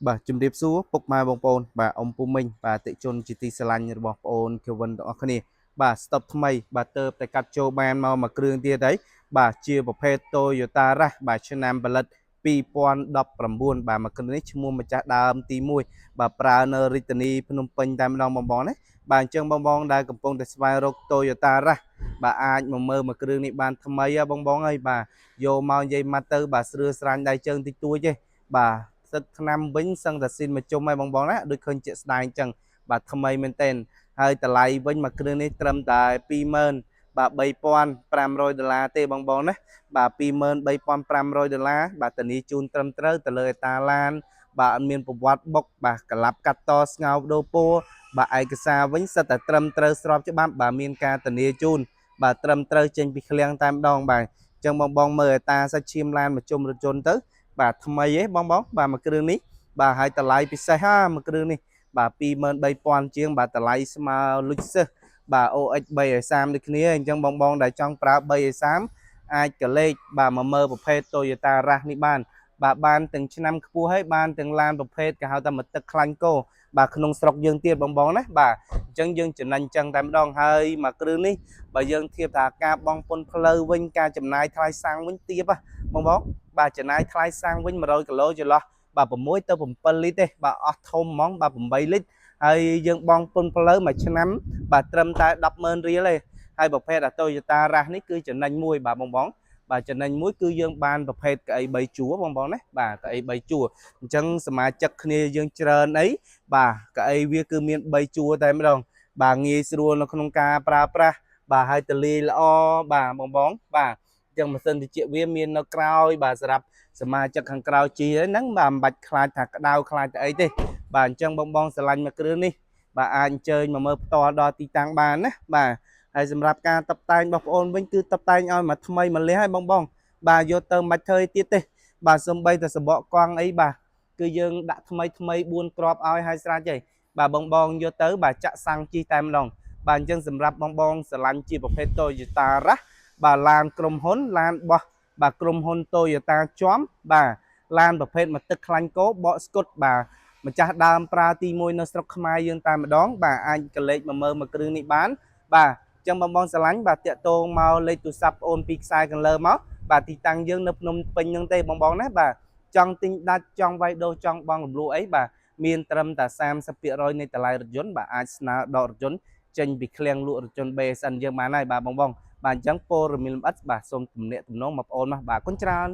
បាទជំរាបសួរពុកម៉ែបងប្អូនបាទអ៊ំពូមីងបាទអតិជនជាទីស្រឡាញ់របស់បងប្អូនខេវិនទាំងអស់គ្នាបាទស្តុបថ្មីបាទទៅតែកាត់ចូលបានមកមួយគ្រឿងទៀតហើយបាទជាប្រភេទ Toyota Rush បាទឆ្នាំផលិត2019បាទមួយគ្រឿងនេះឈ្មោះម្ចាស់ដើមទី1បាទប្រើនៅរាជធានីភ្នំពេញតែម្ដងបងប្អូនណាបាទអញ្ចឹងបងប្អូនដែលកំពុងតែស្វែងរក Toyota Rush បាទអាចមកមើលមួយគ្រឿងនេះបានថ្មីហ៎បងប្អូនហើយបាទយកមកនិយាយម៉ាត់ទៅបាទស្រឿស្រាញ់ដៃជើងតិចតួចទេបាទ ទឹកថ្នាំវិញសឹងតែស៊ីនមកជុំហើយបងបងណាដូចឃើញជាក់ស្ដែងអញ្ចឹងបាទថ្មីមែនទែនហើយតម្លៃវិញមួយគ្រឿងនេះត្រឹមតែ20000បាទ3500ដុល្លារទេបងបងណាបាទ23500ដុល្លារបាទធានាជូនត្រឹមត្រូវទៅលើអេតាឡានបាទអត់មានប្រវត្តិបុកបាទក្លាប់កាត់តស្ងោដូរពោបាទឯកសារវិញសិតតែត្រឹមត្រូវស្របច្បាប់បាទមានការធានាជូនបាទត្រឹមត្រូវចេញពីឃ្លាំងតែម្ដងបាទអញ្ចឹងបងបងមើលអេតាសាច់ឈាមឡានមកជុំរថយន្តទៅ បាទថ្មីឯងបងបងបាទមួយគ្រឿងនេះបាទហើយតម្លៃពិសេសហាមួយគ្រឿងនេះបាទ23000ជាងបាទតម្លៃស្មើ Lexus បាទ OX 330ដូចគ្នាអញ្ចឹងបងបងដែលចង់ប្រើ330អាចកលេចបាទមកមើលប្រភេទ Toyota Rush នេះបានបាទបានទាំងឆ្នាំខ្ពស់ហើយបានទាំងឡានប្រភេទគេហៅថាមកទឹកខ្លាញ់គោបាទក្នុងស្រុកយើងទៀតបងបងណាបាទអញ្ចឹងយើងចំណេញអញ្ចឹងតែម្ដងហើយមួយគ្រឿងនេះបើយើងធៀបថាការបង់ពន្ធផ្លូវវិញការចំណាយថ្លៃសាំងវិញទាបបងបង បាទចំណាយថ្លៃសាំងវិញ100គីឡូចន្លោះបាទ6ទៅ7លីត្រទេបាទអស់ធំហ្មងបាទ8លីត្រហើយយើងបង់ពន្ធផ្លូវមួយឆ្នាំបាទត្រឹមតែ100,000រៀលទេហើយប្រភេទអា Toyota Rush នេះគឺចំណេញមួយបាទបងបងបាទចំណេញមួយគឺយើងបានប្រភេទកៅអី3ជួរបងបងណាបាទកៅអី3ជួរអញ្ចឹងសមាជិកគ្នាយើងច្រើនអីបាទកៅអីវាគឺមាន3ជួរតែម្ដងបាទងាយស្រួលនៅក្នុងការប្រើប្រាស់បាទហើយតលាយល្អបាទបងបងបាទ ចឹងម៉ាស៊ីនត្រជាក់វាមាននៅក្រោយបាទសម្រាប់សមាជិកខាងក្រោយជីហ្នឹងបាទមិនបាច់ខ្លាចថាក្តៅខ្លាចទៅអីទេបាទអញ្ចឹងបងបងស្រឡាញ់មួយគ្រឿងនេះបាទអាចអញ្ជើញមកមើលផ្ទាល់ដល់ទីតាំងបានណាបាទហើយសម្រាប់ការតបតែងរបស់បងអូនវិញគឺតបតែងឲ្យមកថ្មីមកលះហើយបងបងបាទយកទៅមិនបាច់ធ្វើអីទៀតទេបាទសំបីតែសបកកង់អីបាទគឺយើងដាក់ថ្មីថ្មី4គ្រាប់ឲ្យហើយស្រេចហើយបាទបងបងយកទៅបាទចាក់សាំងជីតែម្ដងបាទអញ្ចឹងសម្រាប់បងបងស្រឡាញ់ជាប្រភេទ Toyota Rush បាទឡានក្រុមហ៊ុនឡានបោះបាទក្រុមហ៊ុន Toyota ជាំបាទឡានប្រភេទមកទឹកខ្លាញ់គោបកស្គុតបាទម្ចាស់ដើមប្រើទី1នៅស្រុកខ្មែរយើងតែម្ដងបាទអាចកលេចមកមើលមួយគ្រឿងនេះបានបាទអញ្ចឹងបងបងស្រឡាញ់បាទតាក់ទងមកលេខទូរស័ព្ទអូនពីខ្សែខាងលើមកបាទទីតាំងយើងនៅភ្នំពេញហ្នឹងទេបងបងណាបាទចង់ទិញដាច់ចង់វាយដូរចង់បងរំលោះអីបាទមានត្រឹមតែ30%នៃតម្លៃរថយន្តបាទអាចស្នើដករថយន្តចេញពីឃ្លាំងលក់រថយន្ត BSN យើងបានហើយបាទបងបង បាទអញ្ចឹងព័ត៌មានលម្អិតបាទសូមទំនាក់ទំនងមកបងប្អូនមកបាទអរគុណច្រើន។